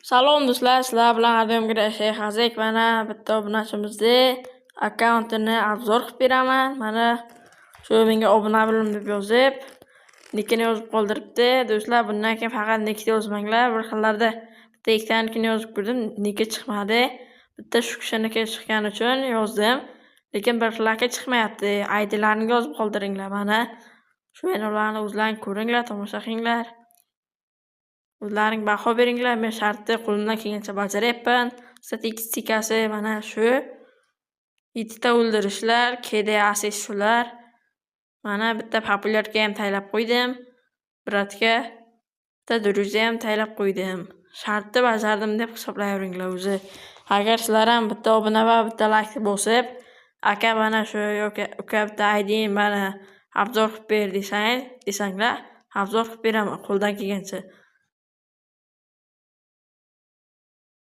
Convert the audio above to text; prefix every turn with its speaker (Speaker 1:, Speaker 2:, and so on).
Speaker 1: Salom do'stlar, sizlar bilan har doimgidek Shayx Azek. Mana bitta obunachimizni akkauntini обзор qilib beraman. Mana shu menga obuna bo'ling deb yozib, nikini yozib qoldiribdi. Do'stlar, bundan keyin faqat nikni yozmanglar. Bir xillarda bitta ikkitanikini yozib ko'rdim, niki chiqmadi. Bitta shu kishiniki chiqqani uchun yozdim. Lekin bir xillarga chiqmayapti. IDlarini yozib qoldiringlar mana. Shu ularni o'zlaring ko'ringlar, tomosha qilinglar. O'zlaring baho beringlar. Men shartni qo'limdan kelgancha bajaryapman. Statistikasi mana shu. Yettita o'ldirishlar, KD assist shular. Mana bitta популярка ham taylab qo'ydim. Брат ga bitta друзья ham taylab qo'ydim. Shartni bajardim deb hisoblayveringlar o'zi. Agar sizlar ham bitta obuna va bitta layk bosib, aka mana shu yoki uka bitta IDing mana обзор qilib ber desanglar, обзор qilib beraman qo'ldan kelgancha.